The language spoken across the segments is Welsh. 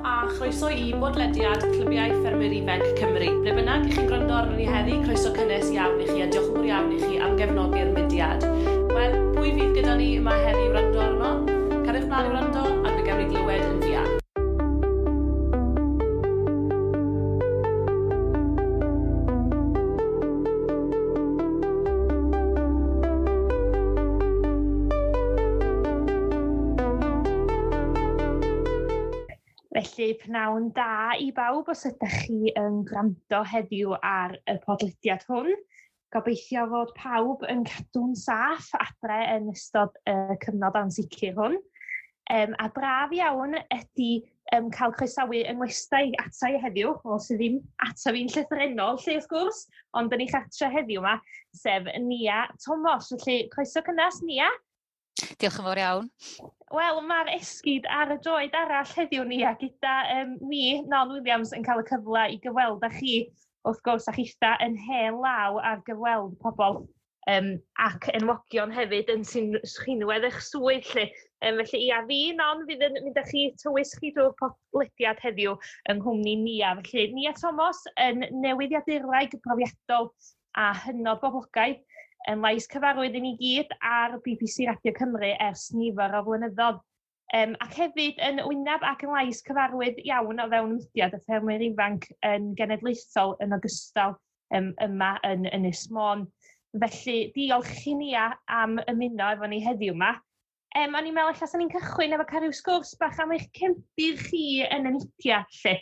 a chroeso i bodlediad Clybiau Ffermwyr Ifanc Cymru. Ble bynnag i chi'n gwrando arno ni heddi, croeso cynnes iawn i chi a diolch yn fawr iawn i chi am gefnogi'r mudiad. Wel, pwy fydd gyda ni yma heddi i wrando arno? Cariwch mlaen i wrando a fe gawn ni glywed yn fuan. Felly, pnawn da i bawb os ydych chi yn gwrando heddiw ar y podlediad hwn. Gobeithio fod pawb yn cadw'n saff adre yn ystod y cyfnod ansicr hwn. A braf iawn ydy cael croesawu yng ngwestai ata i heddiw, wel sydd ddim ata fi'n llythrennol lle wrth gwrs, ond yn ei chartre heddiw yma, sef Nia Tomos. Felly, croeso cynnes, Nia. Diolch yn fawr iawn. Wel, mae'r esgid ar y droed arall heddiw, Nia, gyda mi, Non Williams, yn cael y cyfle i gyfweld â chi, wrth gwrs, a chitha yn hen law ar gyfweld pobl ac enwogion hefyd yn sy'n rhinwedd eich swydd, lle. Felly, ia, fi, Non, fydd yn mynd â chi, tywys chi drwy'r podlediad heddiw yng nghwmni Nia. Felly, Nia Tomos yn newyddiadurwraig brofiadol a hynod boblogaidd, yn lais cyfarwydd i ni gyd ar BBC Radio Cymru ers nifer o flynyddoedd. Ac hefyd yn wyneb ac yn lais cyfarwydd iawn o fewn mudiad y ffermwyr ifanc yn genedlaethol yn ogystal yma yn Ynys Môn. Felly, diolch i chi, Nia, am ymuno efo ni heddiw yma. O'n i'n meddwl ella 'sen ni'n cychwyn efo cael rhyw sgwrs bach am eich cefndir chi yn y mudiad, lle.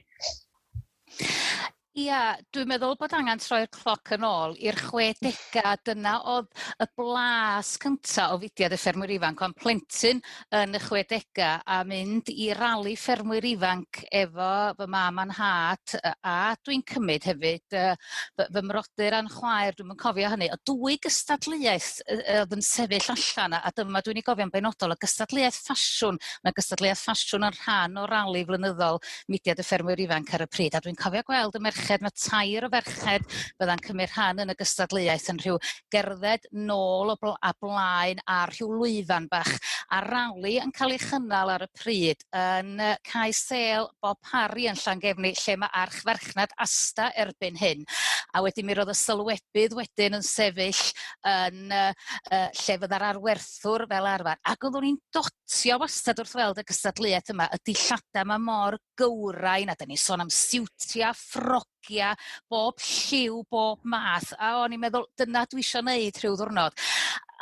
Ia, dwi'n meddwl bod angen troi'r cloc yn ôl i'r 60au. Dyna oedd y blas cynta o fudiad y ffermwyr ifanc. O'n plentyn yn y 60au a mynd i rali ffermwyr ifanc efo fy mam a'n nhad, a dwi'n cymryd hefyd fy mrodyr a'n chwaer, dwi'm yn cofio hynny. O dwy gystadleuaeth oedd yn sefyll allan, a dyma dwi'n ei gofio'n benodol, y gystadleuaeth ffasiwn. Mae gystadleuaeth ffasiwn yn rhan o rali flynyddol mudiad y ffermwyr ifanc ar y pryd, a dwi'n cofio gweld y merched, mae tair o ferched fydda'n cymryd rhan yn y gystadleuaeth yn rhyw gerdded nôl o a blaen ar rhyw lwyfan bach, a rali yn cael ei chynnal ar y pryd yn Cae Sêl Bob Parry yn Llangefni, lle mae archfarchnad Asda erbyn hyn. A wedyn mi roedd y sylwebydd wedyn yn sefyll yn lle fydda'r arwerthwr fel arfer. Ac oeddwn i'n dotio wastad wrth weld y gystadleuaeth yma, y dillada yma mor gywrain, a da ni'n sôn am siwtia, ffrogia, bob lliw, bob math, a o'n i'n meddwl, dyna dwi isio neud rhyw ddiwrnod.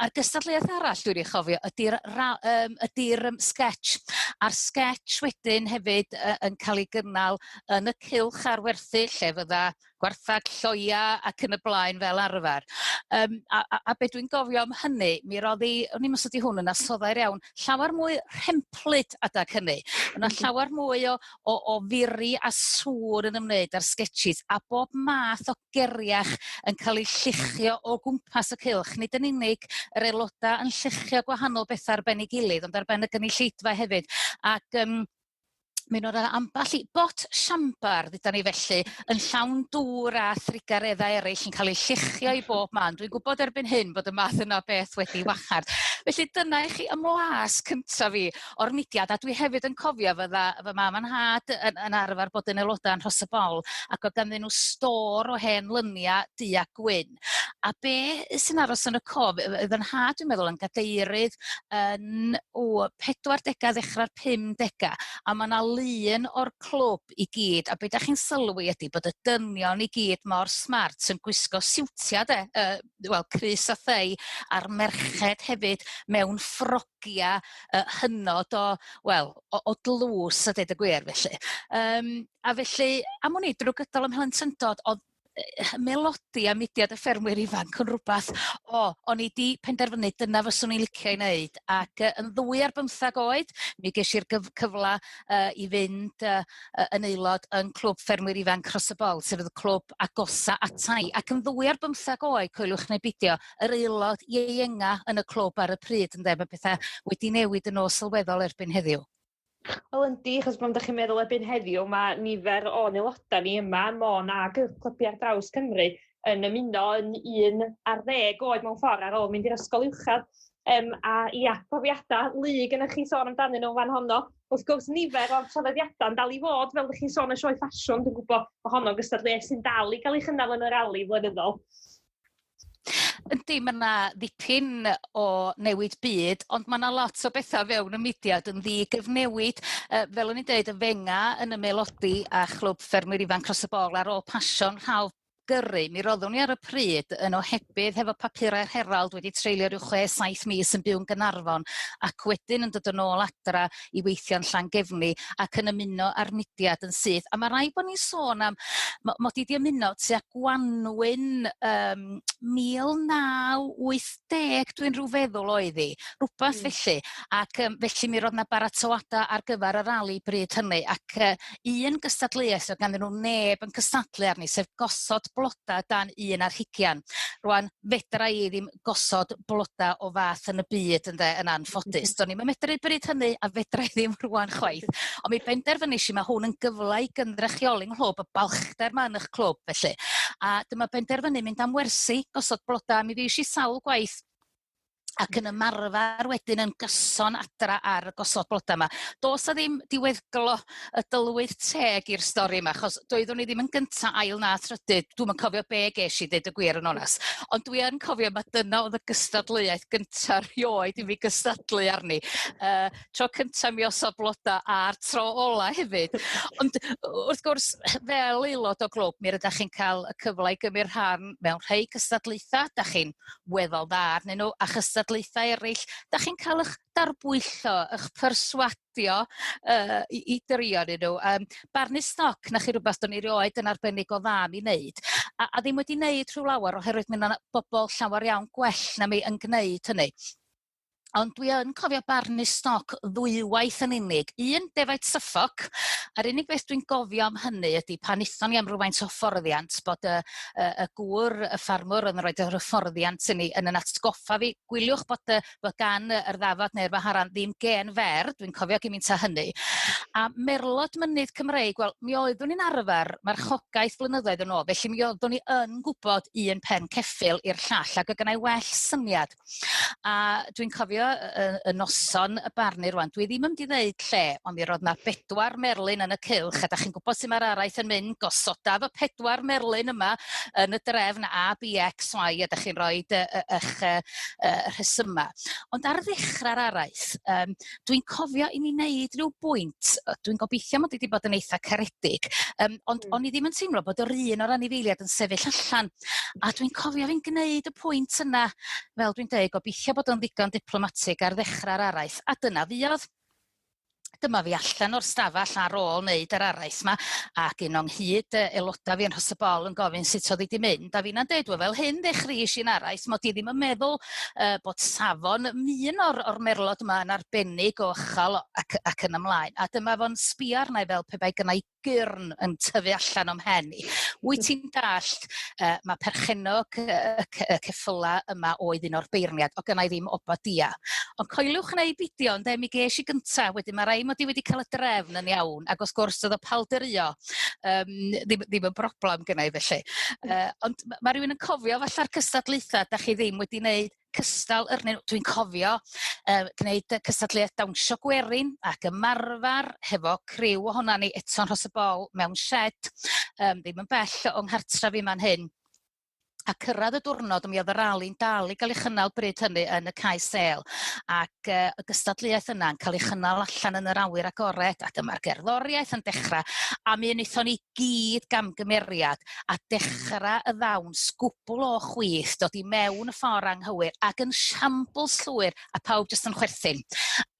A'r gystadleuaeth arall dwi'n ei chofio ydy'r sketch. A'r sketch wedyn hefyd yn cael ei gynnal yn y cylch arwerthu, lle fydda gwarthag, lloia ac yn y blaen fel arfer. A be dwi'n gofio am hynny, mi roedd hi, o'n i'n meddwl ydi hwn yn asoddair iawn, llawer mwy rhemplyd adag hynny. Yna llawer mwy o firi a sŵr yn ymwneud â'r sketches, a bob math o geriach yn cael ei lluchio o gwmpas y cylch. Nid yn unig yr aelodau yn lluchio gwahanol bethau ar ben ei gilydd, ond ar ben y gynulleidfa hefyd. Ac mi roedd yna ambell i bot siambar, dduda ni felly, yn llawn dŵr a thrugareddau eraill yn cael eu lluchio i bob man. Dwi'n gwybod erbyn hyn bod y math yna o beth wedi wahardd. Felly dyna i chi ymlas cyntaf fi o'r mudiad, a dwi hefyd yn cofio fydda fy mam a'n nhad yn arfer bod yn aelodau yn Rhos y Bol, ac oedd ganddyn nhw stôr o hen lyniau du a gwyn. A be sy'n aros yn y cof, oedd yn nhad, dwi'n meddwl, yn gadeirydd yn 40au, ddechrau'r 50au, a mae yna lun o'r clwb i gyd, a be dach chi'n sylwi ydy bod y dynion i gyd mor smart yn gwisgo siwtia de, wel, crys a thei, a'r merched hefyd mewn ffrogia hynod o, wel, o dlws a deud y gwir felly. A felly, am wn i, drwy gydol ym mhlentyndod, oedd melodi a mudiad y ffermwyr ifanc yn rhywbeth, o'n i di penderfynu dyna fyswn i'n licio i wneud, ac yn 22 oed, mi ges i'r cyfle i fynd yn aelod yn Clwb Ffermwyr Ifanc Rhos y Bol, sef y clwb agosa atai, ac yn 22 oed, coeliwch neu beidio, yr aelod ieuenga yn y clwb ar y pryd, ynde, mae pethau wedi newid yn ôl sylweddol erbyn heddiw. Wel yndi, achos pan dach chi'n meddwl erbyn heddiw, mae nifer o'n aelodau ni yma ym Môn ag y clybiau ar draws Cymru yn ymuno yn 11 oed mewn ffordd ar ôl mynd i'r ysgol uwchradd. A ia, profiadau lu gennych chi sôn amdanyn nhw fan honno. Wrth gwrs, nifer o'r traddodiadau'n dal i fod, fel ydych chi'n sôn y sioe ffasiwn, dwi'n gwybod mae honno'n gystadleuaeth sy'n dal i gael ei chynnal yn y rali flynyddol. Yndi, mae yna ddipyn o newid byd, ond mae yna lot o bethau fewn y mudiad yn ddigyfnewid. Fel o'n i'n dweud, y fenga yn ymaelodi â Chlwb Ffermwyr Ifanc Rhos-y-bol ar ôl pasio'n rhawf gyrru, mi roeddwn i ar y pryd yn ohebydd hefo papurau'r Herald wedi treulio rhyw 6-7 mis yn byw yn Gaernarfon ac wedyn yn dod yn ôl adra i weithio yn Llangefni ac yn ymuno â'r mudiad yn syth. A mae rhaid bod ni'n sôn am, mod i 'di ymuno tua gwanwyn 1980, dwi'n rhyw feddwl oedd hi, rhywbeth felly. Ac felly mi roedd 'na baratoadau ar gyfer y rali bryd hynny ac un gystadleuaeth oedd ganddyn nhw neb yn cystadlu arni, sef gosod bloda dan 21. Rwan, fedra i ddim gosod bloda o fath yn y byd ynde, yn anffodus. Do'n i'm yn medru bryd hynny a fedra i ddim rwan chwaith. Ond mi benderfynis i, mae hwn yn gyfle i gynrychioli nghlwb, y balchder ma yn eich clwb felly. A dyma benderfynu mynd am wersi gosod bloda. Mi fues i sawl gwaith ac yn ymarfer wedyn yn gyson adra ar y gosod bloda yma. Does 'na ddim diweddglo y dylwyth teg i'r stori yma, achos doeddwn i ddim yn gynta, ail na trydydd. Dwi'm yn cofio be ges i, deud y gwir yn onast. Ond dwi yn cofio mae dyna oedd y gystadleuaeth gynta rioed i fi gystadlu arni. Tro cynta mi osod bloda a'r tro ola hefyd. Ond wrth gwrs, fel aelod o glwb, mi rydych chi'n cael y cyfle i gymryd rhan mewn rhai cystadlaethau, da chi'n weddol dda arnyn nhw, a chystadlaethau eraill, da chi'n cael eich darbwyllo, eich perswadio i drio arnyn nhw. Barnu stoc, na chi rhywbeth do'n i rioed yn arbennig o dda mi wneud. A ddim wedi wneud rhyw lawer oherwydd mae yna bobl llawer iawn gwell na mi yn gwneud hynny. Ond dwi yn cofio barnu stoc ddwywaith yn unig. Un defaid Suffolk, a'r unig beth dwi'n gofio am hynny ydy pan aethon ni am rywfaint o hyfforddiant, bod y gŵr, y ffarmwr yn rhoi yr hyfforddiant i ni yn yn atgoffa fi, gwyliwch bod gan yr ddafad neu'r faharan ddim gen fer, dwi'n cofio gymaint â hynny. A merlod mynydd Cymreig, wel, mi oeddwn i'n arfer marchogaeth blynyddoedd yn ôl, felly mi oeddwn i yn gwybod un pen ceffyl i'r llall, ac oedd gynna i well syniad. A dwi'n cofio y noson y barnu rwan, dwi ddim yn mynd i ddeud lle, ond mi roedd 'na 4 merlyn yn y cylch, a da chi'n gwybod sut mae'r araith yn mynd, gosodaf y 4 merlyn yma yn y drefn A, B, X, Y, a da chi'n rhoi eich rhesymau. Ond ar ddechrau'r araith, dwi'n cofio i mi wneud rhyw bwynt, dwi'n gobeithio mod i wedi bod yn eitha caredig, ond o'n i ddim yn teimlo bod yr un o'r anifeiliaid yn sefyll allan. A dwi'n cofio fi'n gwneud y pwynt yna, fel dwi'n dweud, gobeithio bod o'n ddigon diplomatig ar ddechrau'r araith, a dyna fuodd. Dyma fi allan o'r stafell ar ôl wneud yr araith yma, ac un o'n hyd aelodau fi yn Rhos-y-bol yn gofyn sut oedd hi 'di mynd, a fi'n deud, wel, fel hyn ddechreuais i'n araith, mod i ddim yn meddwl bod safon un o'r merlod yma yn arbennig o uchel ac yn ymlaen. A dyma fo'n sbio arna i fel pe bai gynna i gyrn yn tyfu allan o'm mhen i. Wyt ti'n dallt, mae perchennog y ceffyla yma oedd un o'r beirniad, o gynna i ddim obadia. Ond coeliwch neu beidio, ynde, mi ges i gynta, wedyn mae rai mod i wedi cael y drefn yn iawn, ac wrth gwrs oedd y paldurio ddim yn broblem gynna i felly. Ond mae rhywun yn cofio falla'r cystadlaethau da chi ddim wedi wneud cystal yrnyn. Dwi'n cofio gwneud cystadleuaeth dawnsio gwerin ac ymarfer hefo criw ohona ni eto'n Rhos-y-bol mewn shed, ddim yn bell o'n nghartref i man hyn. A cyrraedd y diwrnod, mi oedd y rali'n dal i gael ei chynnal bryd hynny yn y cae sel. Ac y gystadleuaeth yna'n cael ei chynnal allan yn yr awyr agored, a dyma'r gerddoriaeth yn dechrau. A mi wnaethon ni gyd gamgymeriad a dechrau y ddawns gwbl o chwith, dod i mewn y ffordd anghywir, ac yn siambls llwyr, a pawb jyst yn chwerthin.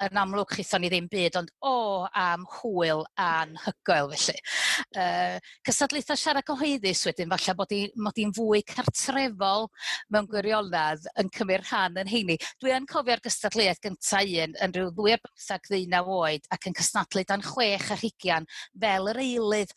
Yn amlwg, chithon ni ddim byd, ond o, am hwyl anhygoel felly. Cystadlaethau siarad cyhoeddus wedyn, falle mod i'n fwy cartrefol mewn gwirionedd yn cymryd rhan yn heini. Dwi yn cofio'r gystadleuaeth gynta un yn rhyw 12, 19 oed ac yn cystadlu dan 26 fel yr eilydd.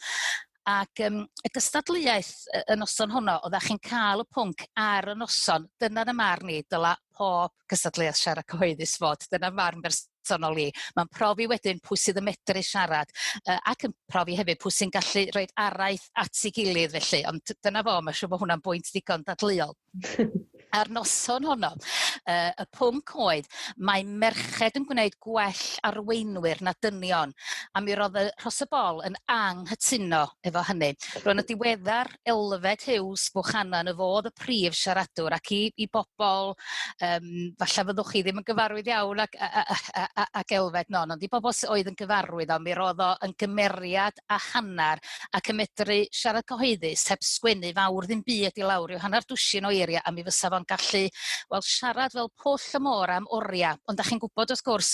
Ac y gystadleuaeth y noson honno, oeddech chi'n cael y pwnc ar y noson, dyna y marn i, dyla pob cystadleuaeth siarad cyhoeddus fod, dyna marn bersonol i. Mae'n profi wedyn pwy sydd yn medru siarad, ac yn profi hefyd pwy sy'n gallu rhoi araith at ei gilydd felly, ond dyna fo, mae'n siŵr bod hwnna'n bwynt digon dadleuol. A'r noson honno, Y pwnc oedd, mae merched yn gwneud gwell arweinwyr na dynion, a mi roedd y Rhos y Bol yn anghytuno efo hynny. Roedd y diweddar Elfed Hughes Bwchanan y fod y prif siaradwr ac i bobl, falle fyddwch chi ddim yn gyfarwydd iawn ac Elfed non, ond i bobl oedd yn gyfarwydd o, mi roedd o yn gymeriad a hanner ac yn medru siarad cyhoeddus heb sgwennu fawr ddim byd i lawr i'w hanner dwsin o eiriau a mi fysa fo'n gallu wel, siarad fel pwll y môr am oriau. Ond da chi'n gwybod wrth gwrs,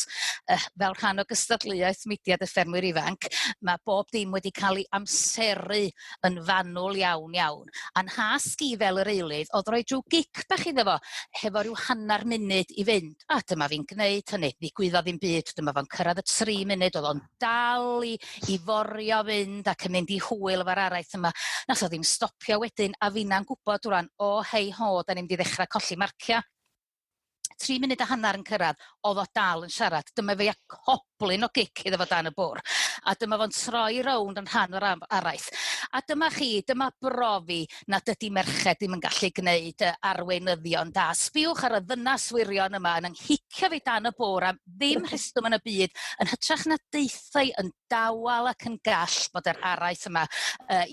fel rhan o gystadleuaeth mudiad y ffermwyr ifanc, mae bob dim wedi cael ei amseru yn fanwl iawn iawn. A'n nhasg i fel yr eilydd oedd rhoi rhyw gic bach iddo fo, hefo rhyw hanner munud i fynd. A dyma fi'n gwneud hynny, ddigwyddodd ddim byd, dyma fo'n cyrraedd y 3 munud, oedd o'n dal i forio fynd ac yn mynd i hwyl efo'r araith yma. Nath o ddim stopio wedyn, a finna'n gwybod rwan, o hei ho, da ni'n mynd i ddechrau colli marcia. 3 munud a hanner yn cyrraedd, oedd o dal yn siarad. Dyma fe a coblyn o gic iddo fo dan y bwr. A dyma fo'n troi rownd yn rhan o'r araith. A dyma chi, dyma brofi nad ydy merched ddim yn gallu gwneud arweinyddion da. Sbiwch ar y ddynas wirion yma yn nghicio fi dan y bwr am ddim rheswm yn y byd, yn hytrach na deuthau yn dawel ac yn gall bod yr araith yma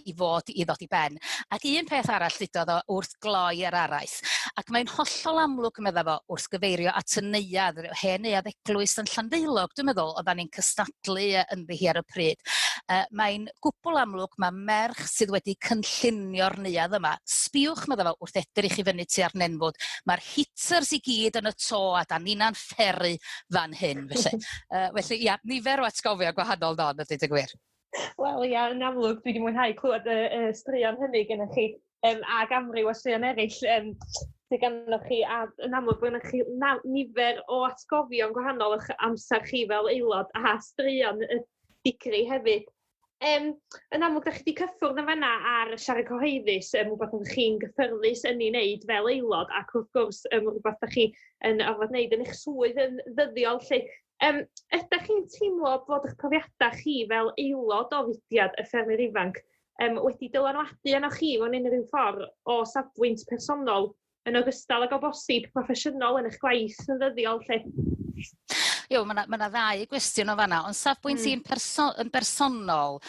i fod i ddod i ben. Ac un peth arall ddudodd o wrth gloi yr araith, ac mae'n hollol amlwg, medda fo, wrth gyfeirio at y neuadd, hen neuadd eglwys yn Llandeilog, dwi'n meddwl, oeddan ni'n cystadlu ynddi hi ar y pryd. Mae'n gwbl amlwg, mae merch sydd wedi cynllunio'r neuadd yma. Sbiwch, medda fo, wrth edrych i fyny tua'r nenfwd. Mae'r heaters i gyd yn y to a da ni'na'n fferru fan hyn, felly. Felly, ia, nifer o atgofion gwahanol non, ydy dy gwir. Wel, ia, yn amlwg, dwi wedi mwynhau clywed y straeon hynny gennych chi, ac amryw o straeon eraill sydd ganddo chi, a yn amlwg bod gennych chi nifer o atgofion gwahanol eich amser chi fel aelod a straeon y digri hefyd. Yn amlwg, da chi wedi cyffwrdd yn fanna ar y siarad cyhoeddus, rhywbeth ydych chi'n gyffyrddus yn ei wneud fel aelod, ac wrth gwrs, rhywbeth da chi yn orfod wneud yn eich swydd yn ddyddiol. Lle. Ydych chi'n teimlo bod eich profiadau chi fel aelod o fudiad y ffermwyr ifanc wedi dylanwadu arnoch chi mewn unrhyw ffordd o safbwynt personol yn ogystal ag o bosib proffesiynol yn eich gwaith yn ddyddiol? Lle? Io, mae yna ddau gwestiwn o fanna, ond safbwynt i'n yn bersonol,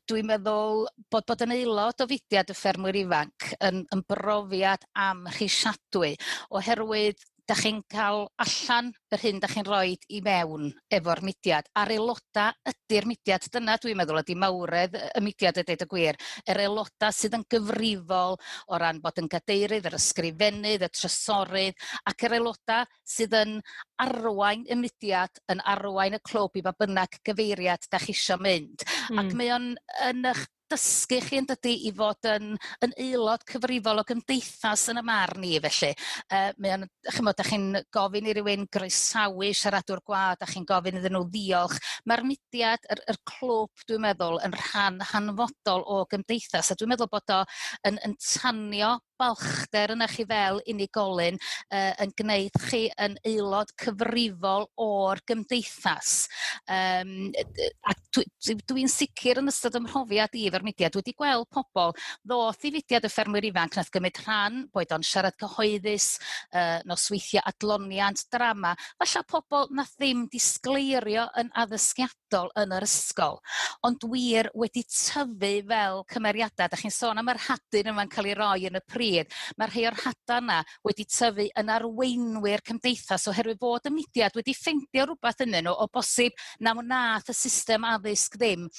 dwi'n meddwl bod yn aelod o fudiad y ffermwyr ifanc yn brofiad amhrisiadwy, oherwydd da chi'n cael allan yr hyn da chi'n rhoi i mewn efo'r mudiad. A'r aelodau ydy'r mudiad, dyna dwi'n meddwl ydy mawredd y mudiad a deud y gwir. Yr aelodau sydd yn gyfrifol o ran bod yn gadeirydd, yr ysgrifennydd, y trysorydd, ac yr aelodau sydd yn arwain y mudiad, yn arwain y clwb i ba bynnag gyfeiriad da chi isio mynd. Ac mae o'n yn eich dysgu chi yn dydy i fod yn aelod cyfrifol o gymdeithas yn y marn i felly. Mae o'n, chimod, da chi'n gofyn i rywun groesawu siaradwr gwadd, da chi'n gofyn iddyn nhw ddiolch. Mae'r mudiad, yr clwb, dwi'n meddwl, yn rhan hanfodol o gymdeithas, a dwi'n meddwl bod o yn tanio balchder yna chi fel unigolyn, yn gwneud chi yn aelod cyfrifol o'r gymdeithas. A dwi'n sicr yn ystod ym mhrofiad i efo'r mudiad wedi gweld pobl ddoth i fudiad y ffermwyr ifanc nath gymryd rhan, boed o'n siarad cyhoeddus, nosweithiau adloniant, drama, falle pobl nath ddim disgleirio yn addysgiadol yn yr ysgol, ond wir wedi tyfu fel cymeriadau. Da chi'n sôn am yr hadyn yma'n cael ei roi yn y pridd. Mae rhai o'r hadau yna wedi tyfu yn arweinwyr cymdeithas oherwydd bod y mudiad wedi ffeindio rhywbeth ynddyn nhw o bosib na wnaeth y system addysg ddim.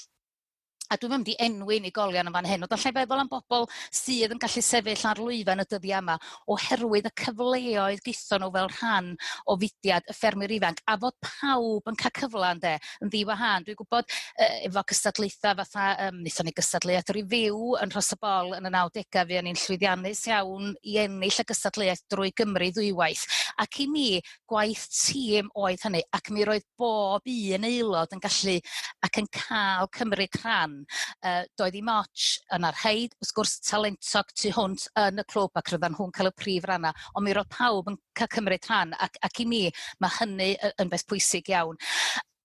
A dwi'm yn mynd i enwi unigolion yn fan hyn, ond allai feddwl am bobl sydd yn gallu sefyll ar lwyfan y dyddiau yma oherwydd y cyfleoedd gaethon nhw fel rhan o fudiad y ffermwyr ifanc, a fod pawb yn cael cyfle ynde, yn ddiwahân. Dwi'n gwybod efo cystadlaethau fatha, wnaethon ni gystadleuaeth review yn Rhos y Bol yn y 90au, fuon ni'n llwyddiannus iawn i ennill y gystadleuaeth drwy Gymru ddwywaith. Ac i mi, gwaith tîm oedd hynny, ac mi roedd bob un aelod yn gallu ac yn cael cymryd rhan. Doedd ddim ots, yna rhaid, wrth gwrs, talentog tu hwnt yn y clwb ac roedden nhw'n cael y prif rannau, ond mi roedd pawb yn cael cymryd rhan, ac i mi mae hynny yn beth pwysig iawn.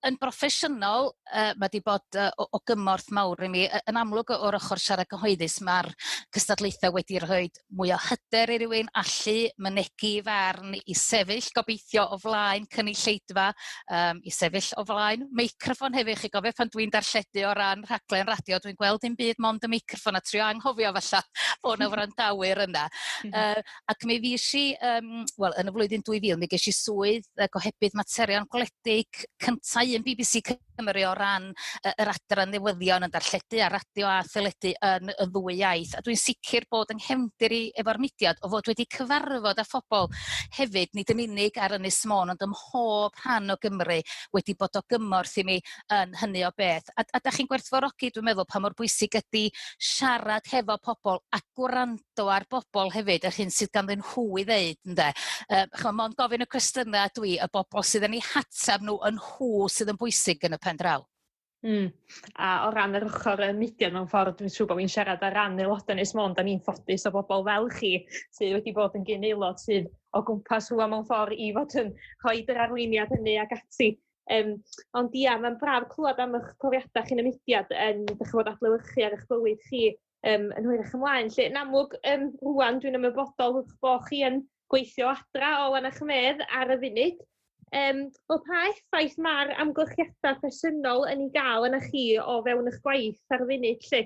Yn broffesiynol, mae wedi bod o gymorth mawr i mi. Yn amlwg o'r ochr siarad cyhoeddus, mae'r cystadlaethau wedi rhoi mwy o hyder i rywun allu mynegi farn, i sefyll gobeithio o flaen cynulleidfa, i sefyll o flaen meicroffon hefyd. Chi gofio pan dwi'n darlledu o ran rhaglen radio, dwi'n gweld dim byd mond y meicroffon a trio anghofio falla bod yna wrandawyr yna. Ac mi fues i, wel, yn y flwyddyn 2000, mi ges i swydd gohebydd materion gwledig cyntaf un BBC Cymru o ran yr adran newyddion yn darlledu a radio a theledu yn y ddwy iaith. A dwi'n sicr bod yng nghefndir i efo'r mudiad o fod wedi cyfarfod â phobl hefyd, nid yn unig ar Ynys Môn, ond ym mhob rhan o Gymru wedi bod o gymorth i mi yn hynny o beth. A da chi'n gwerthfawrogi, dwi'n meddwl, pa mor bwysig ydy siarad hefo pobl a gwrando ar bobl hefyd, yr hyn sydd ganddyn nhw i ddeud, ynde. Ch'mo', mond gofyn y cwestiynau dwi, y bobl sydd yn eu hatab nhw yn nhw sydd yn bwysig yn y pen draw. A o ran yr ochr y mudiad mewn ffordd, dwi'n siŵr bod fi'n siarad ar ran aelodau Ynys Môn, da ni'n ffodus o bobl fel chi sydd wedi bod yn gyn aelod sydd o gwmpas rŵan mewn ffordd i fod yn rhoi yr arweiniad hynny ac ati. Ond ia, mae'n braf clywed am eich profiadau chi'n y mudiad yn dych chi'n adlewyrchu ar eich bywyd chi yn hwyrach ymlaen. Lle, yn amlwg, rŵan dwi'n ymwybodol bod chi yn gweithio adra o Lannerch-y-medd ar y funud. Wel, pa effaith mae'r amgylchiadau presennol yn ei gael yna chi o fewn eich gwaith ar y funud, lle?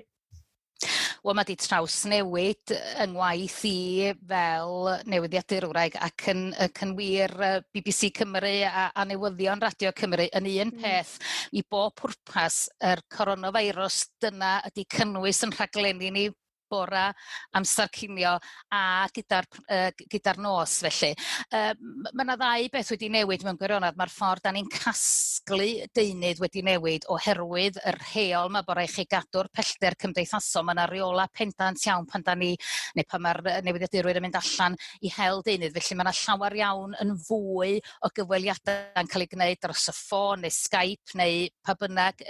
Wel, mae di trawsnewid yng ngwaith i fel newyddiadurwraig ac yn wir BBC Cymru a newyddion Radio Cymru yn un peth i bob pwrpas yr coronavirus. Dyna ydy cynnwys yn rhaglenni ni bora, amser cinio a gyda'r nos felly. Mae yna ddau beth wedi newid mewn gwirionedd. Mae'r ffordd da ni'n casglu deunydd wedi newid oherwydd y rheol mae bod rhaid chi gadw'r pellter cymdeithasol. Mae yna reola pendant iawn pan da ni, neu pan mae'r newyddiadurwyr yn mynd allan i hel deunydd. Felly mae yna llawer iawn yn fwy o gyfweliadau yn cael ei gwneud dros y ffôn neu Skype neu pa bynnag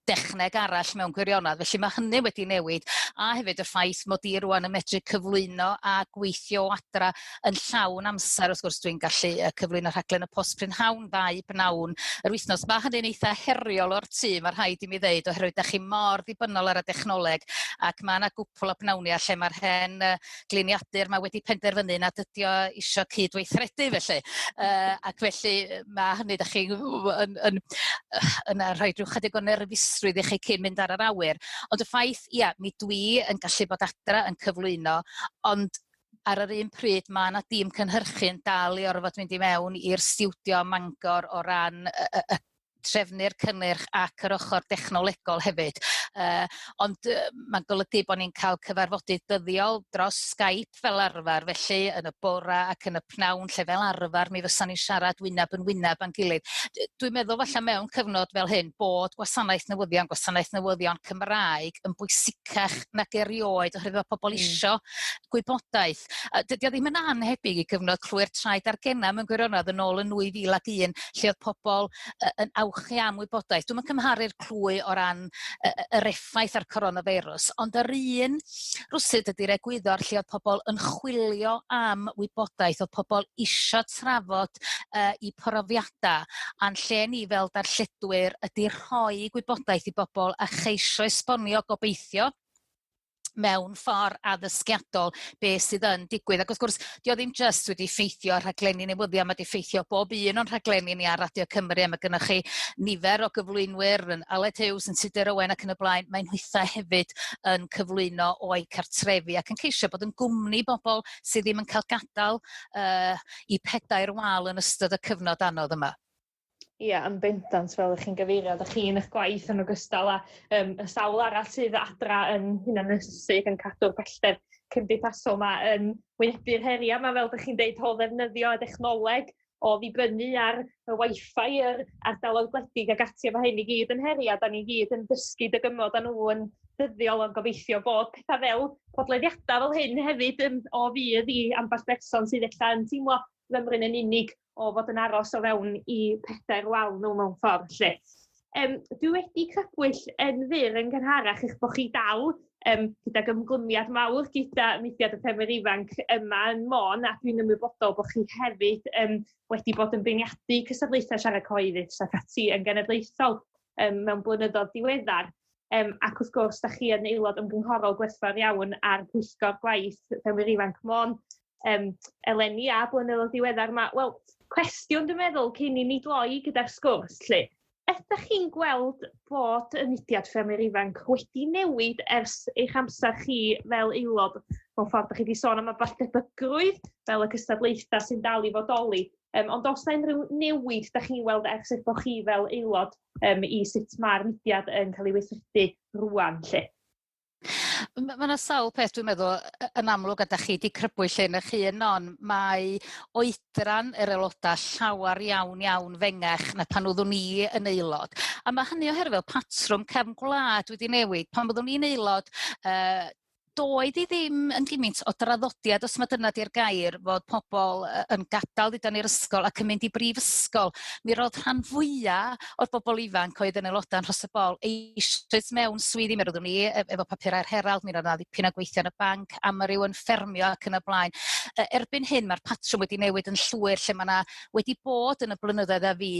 dechneg arall mewn gwirionedd. Felly mae hynny wedi newid a hefyd y ffaith mod i rwan yn medru cyflwyno a gweithio o adra yn llawn amser. Wrth gwrs dwi'n gallu cyflwyno rhaglen y Post Prynhawn ddau bnawn yr wythnos. Mae hynny'n eitha heriol o'r tŷ, mae rhaid i mi ddeud, oherwydd da chi mor ddibynnol ar y dechnoleg ac mae yna gwpl o bnawniau lle mae'r hen gliniadur mae wedi penderfynu nad ydi o isio cydweithredu felly. Ac felly mae hynny da chi yn rhoi rhyw chydig o nerfusrwydd i chi cyn mynd ar yr awyr. Ond y ffaith, ia, mi dwi yn gallu bod adra yn cyflwyno, ond ar yr un pryd mae yna dîm cynhyrchu yn dal i orfod mynd i mewn i'r stiwdio Mangor o ran y trefnu'r cynnyrch ac yr ochr dechnolegol hefyd. Ond mae'n golygu bod ni'n cael cyfarfodydd dyddiol dros Skype fel arfer, felly yn y bora ac yn y pnawn, lle fel arfer mi fysa ni'n siarad wyneb yn wyneb â'n gilydd. Dwi'n meddwl falle mewn cyfnod fel hyn bod gwasanaeth newyddion Cymraeg yn bwysicach nag erioed oherwydd mae pobl isio gwybodaeth. Dydy o ddim yn anhebyg i gyfnod clwy'r traed a'r genau mewn gwirionedd yn ôl yn 2001 lle oedd pobl yn awchu am wybodaeth. Dwi'm yn cymharu'r clwy o ran yr effaith ar coronavirus, ond yr un rwsut ydy'r egwyddor lle oedd pobl yn chwilio am wybodaeth, oedd pobl isio trafod i profiadau, a'n lle ni fel darlledwyr ydy rhoi gwybodaeth i bobl a cheisio esbonio gobeithio mewn ffordd addysgiadol be sydd yn digwydd. Ac wrth gwrs, di o ddim just wedi effeithio ar rhaglenni newyddion, mae wedi effeithio bob un o'n rhaglenni ni ar Radio Cymru, a mae gennych chi nifer o gyflwynwyr yn Aled Hughes, yn Tudur Owen ac yn y blaen, mae'n hwythau hefyd yn cyflwyno o'i cartrefi ac yn ceisio bod yn gwmni bobl sydd ddim yn cael gadael i pedair wal yn ystod y cyfnod anodd yma. Ia, yn bendant, fel ych chi'n gyfeirio, ydych chi'n eich gwaith yn ogystal â y sawl arall sydd adra yn hunanynysu yn cadw'r pellter cymdeithasol yma yn wynebu'r heriau yma, fel ydych chi'n deud, o ddefnyddio y dechnoleg, o ddibynnu ar y wifi yr ardaloedd gwledig ac ati, a mae hyn i gyd yn heriau, da ni gyd yn dysgu dygymod â nhw yn dyddiol yn gobeithio bod pethau fel podlediadau fel hyn hefyd yn, o fudd i ambell berson sydd ella yn teimlo fymryn yn unig o fod yn aros o fewn i pedair wal nhw mewn ffordd. Lle. Dwi wedi crybwyll yn fyr yn gynharach eich bod chi dal gydag ymglymiad mawr gyda mudiad y ffermwyr ifanc yma yn Môn, a dwi'n ymwybodol bod chi hefyd wedi bod yn beirniadu cystadlaethau siarad cyhoeddus ac ati yn genedlaethol mewn blynyddoedd diweddar. Ac wrth gwrs, da chi yn aelod ymgynghorol gwerthfawr iawn ar pwyllgor gwaith Ffermwyr Ifanc Môn eleni a blynyddoedd diweddar yma. Wel, cwestiwn dwi'n meddwl cyn i ni gloi gyda'r sgwrs, lle. Ydych chi'n gweld bod y mudiad ffermwyr ifanc wedi newid ers eich amser chi fel aelod? Mewn ffordd, ydych chi wedi sôn am y debygrwydd fel y cystadlaethau sy'n dal i fodoli. Ond oes 'na unrhyw newid ydych chi'n weld ers eich bod chi fel aelod i sut mae'r mudiad yn cael ei weithredu rwan, lle? Mae yna sawl peth dwi'n meddwl yn amlwg, a da chi wedi crybwyll hyn eich hun, Non, mae oedran yr aelodau llawer iawn iawn fengach na pan oeddwn i yn aelod. A mae hynny oherwydd patrwm cefn gwlad wedi newid. Pan oeddwn i'n aelod, doedd i ddim yn gymaint o draddodiad, os mae dyna di'r gair, fod pobl yn gadael dduda ni'r ysgol ac yn mynd i brifysgol. Mi roedd rhan fwyaf o'r bobl ifanc oedd yn aelodau yn Rhos-y-bol eisoes mewn swyddi. Mi roeddwn i efo papurau'r Herald, mi roedd yna ddipyn o gweithio yn y banc, amryw yn ffermio ac yn y blaen. Erbyn hyn mae'r patrwm wedi newid yn llwyr, lle mae yna wedi bod yn y blynyddoedd a fi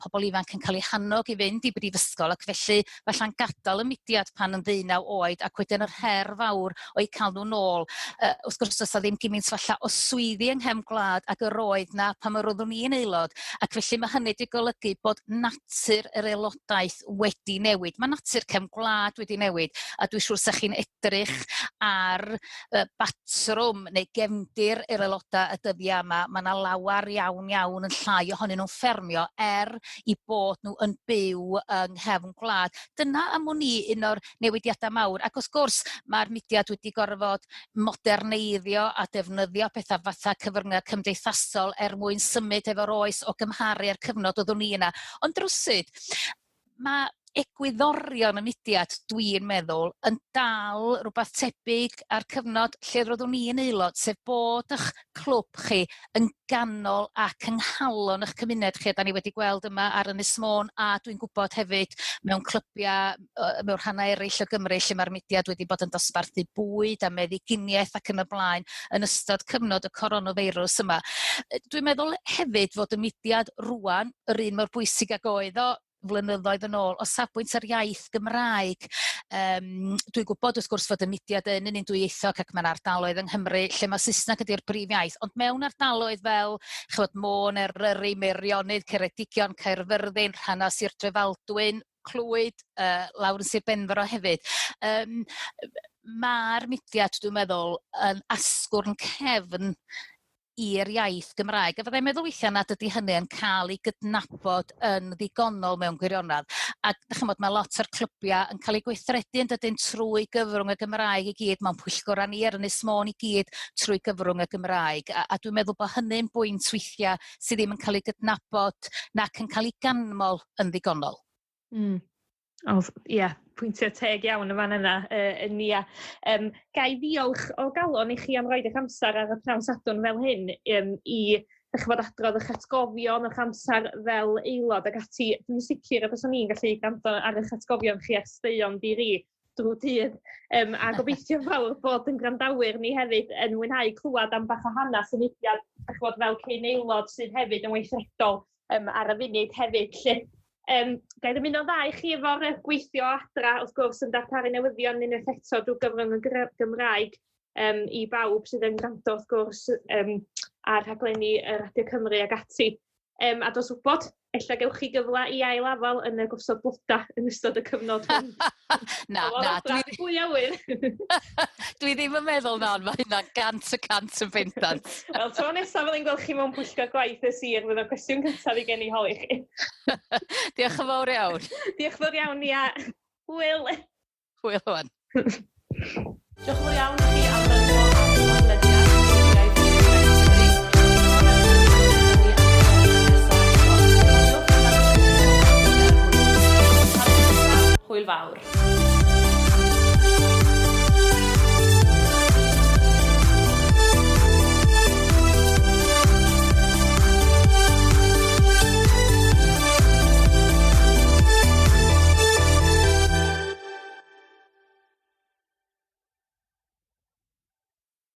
pobl ifanc yn cael eu hannog i fynd i brifysgol, ac felly falla'n gadael y mudiad pan yn 19 oed, ac wedyn yr her fawr o'i cael nhw nôl. Wrth gwrs, does 'na ddim gymaint falla o swyddi yng nghefn gwlad ag yr oedd na pan yr oeddwn i'n aelod, ac felly mae hynny wedi golygu bod natur yr aelodaeth wedi newid. Mae natur cefn gwlad wedi newid, a dwi'n siŵr sa chi'n edrych ar batrwm neu gefndir yr aelodau y dyddiau yma, mae yna lawer iawn iawn yn llai ohonyn nhw'n ffermio er i bod nhw yn byw yng nghefn gwlad. Dyna am wn i un o'r newidiadau mawr, ac wrth gwrs mae'r mudiad wedi gorfod moderneiddio a defnyddio pethau fatha cyfryngau cymdeithasol er mwyn symud efo'r oes o gymharu â'r cyfnod oeddwn i yna. Ond drwsyd, mae egwyddorion y mudiad, dwi'n meddwl, yn dal rhywbeth tebyg â'r cyfnod lle roeddwn i'n aelod, sef bod eich clwb chi yn ganol ac yng nghalon eich cymuned chi. A da ni wedi gweld yma ar Ynys Môn, a dwi'n gwybod hefyd mewn clybiau mewn rhannau eraill o Gymru lle mae'r mudiad wedi bod yn dosbarthu bwyd a meddyginiaeth ac yn y blaen yn ystod cyfnod y coronafeirws yma. Dwi'n meddwl hefyd fod y mudiad rwan yr un mor bwysig ag oedd o flynyddoedd yn ôl o safbwynt yr iaith Gymraeg. Dwi'n gwybod wrth gwrs fod y mudiad yn un dwyieithog ac mae'n ardaloedd yng Nghymru lle mae Saesneg ydy'r brif iaith, ond mewn ardaloedd fel ch'mod, Môn, Eryri, Meirionnydd, Ceredigion, Caerfyrddin, rhannau Sir Drefaldwyn, Clwyd, lawr yn Sir Benfro hefyd. Mae'r mudiad, dwi'n meddwl, yn asgwrn cefn i'r iaith Gymraeg. A fyddai'n meddwl weithiau nad ydy hynny yn cael ei gydnabod yn ddigonol mewn gwirionedd. A ch'mod, mae lot o'r clybiau yn cael eu gweithredu yn dydyn trwy gyfrwng y Gymraeg i gyd, mewn pwyllgor ni ar Ynys Môn i gyd trwy gyfrwng y Gymraeg. A dwi'n meddwl bod hynny'n bwynt weithiau sydd ddim yn cael ei gydnabod nac yn cael ei ganmol yn ddigonol. O, ie, pwyntiau teg iawn y fan yna, Nia. Ga i ddiolch o galon i chi am roid eich amser ar y pnawn Sadwrn fel hyn i ch'mod, adrodd eich atgofion o'ch amser fel aelod ac ati. Dwi'n sicr y byswn i'n gallu gwrando ar eich atgofion chi ar straeon di-ri drwy dydd. A gobeithio fawr bod yn gwrandawyr ni hefyd yn mwynhau clywed am bach o hanes y mudiad, ch'mod, fel cyn aelod sydd hefyd yn weithredol ar y funud hefyd. Lle, ga i ddymuno dda i chi efo'r gweithio adra, wrth gwrs, yn darparu newyddion unwaith eto drwy gyfrwng y Gymraeg i bawb sydd yn gwrando, wrth gwrs, ar rhaglenni y Radio Cymru ag ati. A dos wybod, ella gewch chi gyfle i ail afal yn y gosod bloda yn ystod y cyfnod hwn. Na, na, Pwy a ŵyr? Dwi ddim yn meddwl na, ond mae hynna 100% yn bendant. Wel, tro nesaf fyddai'n gweld chi mewn pwyllgor gwaith y sir, fydd o'r cwestiwn cyntaf i gen i holi chi. Diolch yn fawr iawn. Diolch yn fawr iawn, Nia. Hwyl. Hwyl, Iwan. Diolch yn fawr iawn i chi am wrando.